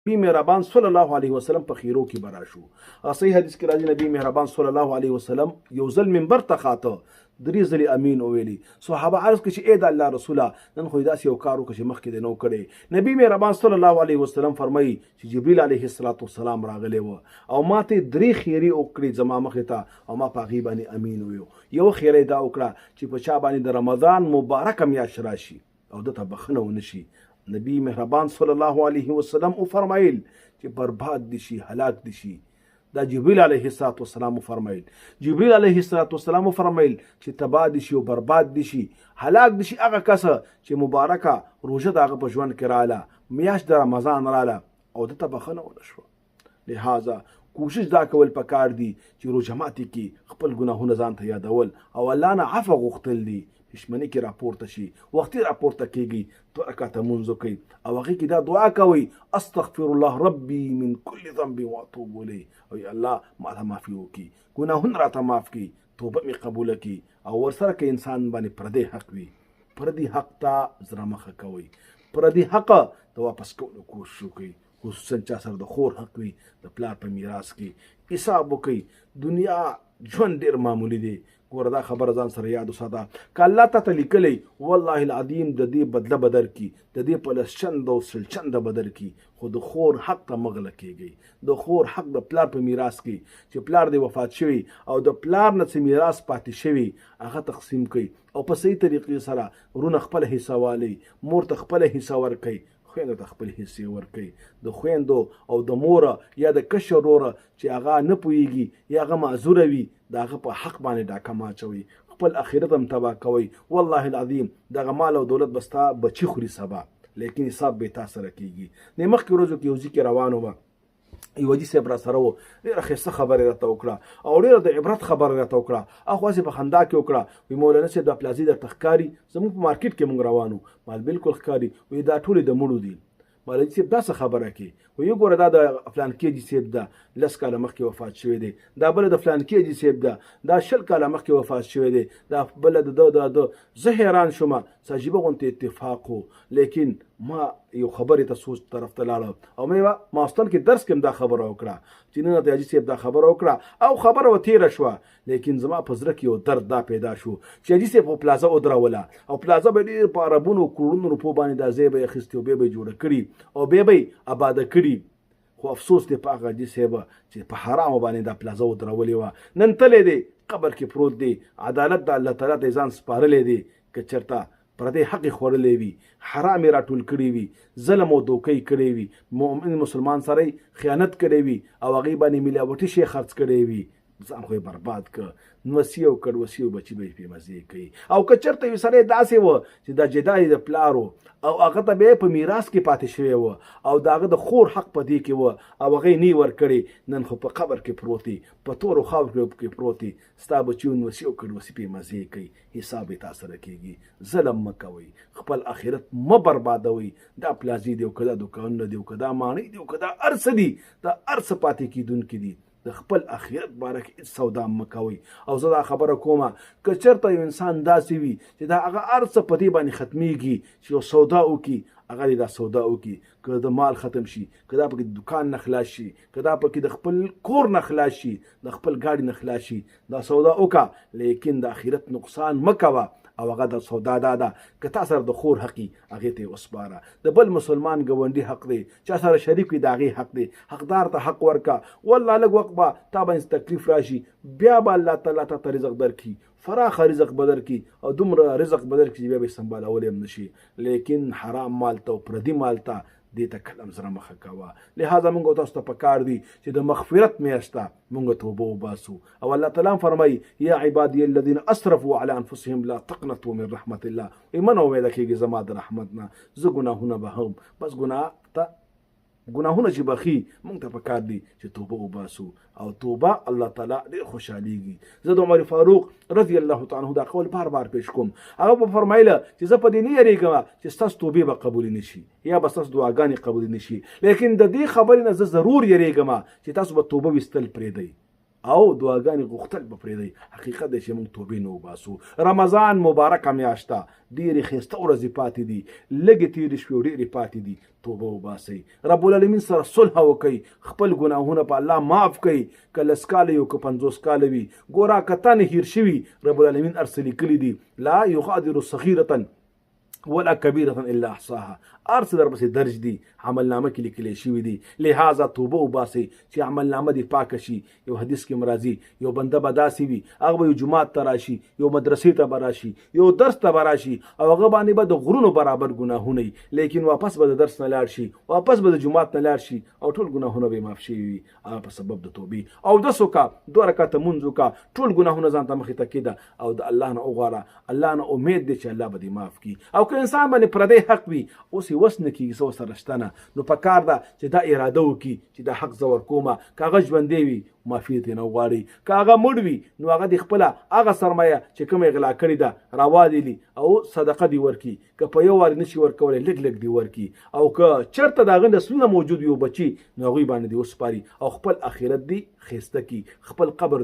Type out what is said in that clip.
نبی مهربان صلی الله علیه وسلم په خیرو کې به راشو. صحیح حدیث کې راځي، نبی مهربان صلی الله علیه وسلم یو ځل منبر ته خاته، درې ځلې امین وویلي. صحابه عرض کړي چې ای د الله رسوله، نن خو داسې یو کار وکړه چې مخکې دې نه و کړی. نبی مهربان صلی الله علیه وسلم فرمایي چې جبریل علیه الصلاة والسلام راغلی و او ما ته درې خیرې وکړې زما مخې ته، او ما په هغې باندې امین وویو. یوه خیره دا وکړه چې په چا باندې د رمضان مبارکه میاشت راشي او ده ته بخښنه ونه شي، نبی مهربان صلی الله علیه وسلم وفرمایل چې برباد دي شي، هلاک دي شي. دا جبريل علیه الصلاة والسلام وفرمایل، جبريل علیه الصلاة والسلام وفرمایل چې تباه دي شي او برباد دي شي، هلاک دي شي هغه کس چې مبارکه روژه د هغه په ژوند کې راله، میاشت د رمضان راله او ده ته بخښنه ونه شوه. لهذا کوشش دا کول پکار دي چې روژه ماتي کې خپل ګناهونه ځان ته یادول او الله نه عفو غوښتل دي. پښمني کې راپورته شي، وختي راپورته کیږي، دوه رکعته مونځ وکړئ او هغې کې دا دعا کوئ، استغفر الله ربي من كل ذنب واتوب الیه، او یا الله ما ته معافي وکړي، ګناهونه راته معاف کړي، توبه مې قبوله کړي. او ورسره که انسان باندې پردی حق وي، پردي حق ته زړه مخه کوئ، پردي حق د واپس کولو کوشش وکړئ، خصوصا چا سره د خور حق وي د پلار په میراث کې حساب وکړئ. دنیا ژوند ډېر معمولي دی، ګوره دا خبره ځان سره یاد وساته، که الله تا ته لیکلی والله العظیم د دې بدله به درکړي، د دې په لس چنده او سل چنده به درکړي، خو د خور حق ته مه غله کېږئ. د خور حق د پلار په میراث کې چې پلار دې وفات شوی او د پلار نه څه میراث پاتې شوی هغه تقسیم کړئ او په صحیح طریقې سره ورونه خپله حصه والئ، مور ته خپله حصه ورکړئ، خویندو ته خپل حصې ورکړئ. د خویندو او د مور یا د کشر ورور چې هغه نه پوهېږي یا هغه معذوره وي، د هغه په حق باندې ډاکه مه اچوئ، خپل اخرت هم تباه کوئ. والله العظیم دغه مال او دولت به ستا بچي خوري سبا، لیکن حساب به تا سره کېږي. د مخکې ورځو کې یو ځای کې روان وم، یو حاجي صاحب را سره و، ډېره ښایسته خبره یې راته وکړه او ډېره د عبرت خبره یې راته وکړه. هغه خو هسې په خندا کې وکړه، وایي مولانا صاحب دا پلازې درته ښکاري؟ زموږ په مارکیټ کې موږ روان وو، مال بالکل ښکاري. وایي دا ټولې د مړو دي. مال حاجي صاحب دا څه خبره کې؟ وایي وګوره دا د فلانکي حاجي صاحب ده، 10 کاله مخکې وفات شوی دی، دا بله د فلانکي حاجي صاحب ده، دا 20 کاله مخکې وفات شوی دی، دا بله د ده د ده. زه حیران شوم، څه عجیبه غونتې اتفاق و. لیکن ما یو خبرې ته سوچ طرف ته لاړم او مې وه ماستن کې درس کې هم دا خبره وکړه چې نن راته حاجي صاحب دا خبره وکړه او خبره وه تېره شوه، لیکن زما په زړه کې یو درد دا پیدا شو چې حاجي صاحب خو پلازه ودروله او پلازه به ډېر په اربونو کروړونو روپو باندې دا ځای به یې اخیستی او بیا به یې جوړه کړي او بیا به یې آباده کړي. خو افسوس دی په هغه حاجي صاحب چې په حرامو باندې دا پلازه ودرولې وه، نن تللی دی، قبر کې پروت دی، عدالت د الله تعالی ته ځان سپارلی دی. که چېرته پردی حق یې خوړلی وي، حرام یې راټول کړی وي، ظلم او دوکه یې کړی وي، مؤمن مسلمان سره یې خیانت کړی وي او هغې باندې ملاوټي شی خرڅ کړی وي، ځان خو یې برباد کړ، نوسی او کړوسی او بچي به یې پې مزې کوي. او که چېرته یو سړی داسې و چې دا جدا یې د پلار و او هغه ته بیا په میراث کې پاتې شوی و او د هغه د خور حق په دې کې و او هغه یې نه ورکړی، نن خو په قبر کې پروت دی، په تورو خاورو کې پروت دی، ستا بچي نوسی او کړوسی پې مزې کوي، حساب یې تا سره کېږي. ظلم مه کوئ، خپل اخرت مه بربادوئ. دا پلازې دي او که دا دوکانونه دي او که دا ماڼۍ دي او که دا هر څه دي، دا هر څه پاتې کېدونکي دي. د خپل اخرت باره کې هېڅ سودا مه کوئ. او زه دا خبره کومه، که چېرته یو انسان داسې وي چې دا هغه هر څه په دې باندې ختمېږي چې یو سودا وکړي، هغه دې دا سودا وکړي. که د مال ختم شي، که دا پکې د دوکان نه خلاص شي، که دا پکې د خپل کور نه خلاص شي، د خپل ګاډي نه خلاص شي، دا سودا وکړه، لیکن د اخرت نقصان مه کوه. او هغه د سودا دا ده که تا سره د خور حق وي هغې ته یې وسپاره، د بل مسلمان ګاونډي حق دی، چا سره شریک وي د هغې حق دی، حقدار ته حق ورکړه. والله لږ وخت به تا باندې تکلیف راشي، بیا به الله تعالی تا ته رزق درکړي، فراخه رزق به درکړي او دومره رزق به درکړي چې بیا به یې سمبالولی هم نه شي. لیکن حرام مال ته او پردي مال ته دې ته کله هم زړه مخه کوه. لهذا موږ تاسو ته پکار دي چې د مغفرت میاشت ده موږ توبه وباسو. او الله تعالی هم فرمایي یا عبادی الذین اسرفوا علی انفسهم لا تقنطوا من رحمت الله، ای مه ناامیده کېږئ زما د رحمت نه، زه ګناهونه بخښم. بس ګناه ته ګناهونه چې بخښي موږ ته پکار دي چې توبه وباسو، او توبه الله تعالی ډېر خوشحالېږي. زه د عمر فاروق رضی الله تعالی عنه دا قول بار بار پیش کوم. هغه به فرمایله چې زه په دې نه یریږم چې ستاسو توبې به قبولې نه شي یا به ستاسو دعاګانې قبولې نه شي، لیکن د دې خبرې نه زه ضرور یریږم چې تاسو به توبه ویستل پرېږدئ. او دعاګانې غوښتل به پرېږدئ. حقیقت دی چې موږ توبې نه وباسو. رمضان مبارکه میاشت ده، ډېرې ښایسته ورځې پاتې دي، لږې تېرې شوې او ډېرې پاتې دي. توبه وباسئ، رب العالمین سره صلح وکړئ، خپل ګناهونه په الله معاف کړئ. که لس کاله یو که 50 کاله وي، ګوره که تا نه هېر شوي، رب العالمین هر څه لیکلي دي. لا یغادر صغیرة ولا کبیرة الا احصاها، هر څه درپسې درج دي، عملنامه کې لیکل شوي دي. لهذا توبه وباسئ چې عملنامه دې پاکه شي. یو حدیث کې مرضی، یو بنده به داسې وي، هغه به یو جومات ته راشي، یو مدرسې ته به راشي، یو درس ته به راشي، او هغه باندې به د غرونو برابر ګناهونه وي، لیکن واپس به د درس نه لاړ شي، واپس به د جومات نه لاړ شي، او ټول ګناهونه به یې معاف شوي وي هغه په سبب د توبې. او دس وکړه، دوه رکعته مونځ وکړه، ټول ګناهونه ځان ته مخې ته کېده او د الله نه وغواړه. الله نه امید دی چې الله به دې معاف کړي. او که انسان باندې پردی حق وي، اوس یې وس نه کېږي، څه ورسره شته نه، نو په کار ده چې دا اراده وکړي چې دا حق زه ورکومه. که هغه ژوندی وي معافي ترې نه وغواړي، که هغه مړ وي نو هغه دې خپله هغه سرمایه چې کومه یې غلا کړې ده راوالېلي او صدقه دې ورکړي. که په یو وار نشي ورکولی، لږ لږ دې ورکړي. او که چېرته د هغه نسلونه موجود وي او بچي، نو هغوی باندې دې وسپاري او خپل اخرت دې ښایسته کړي، خپل قبر.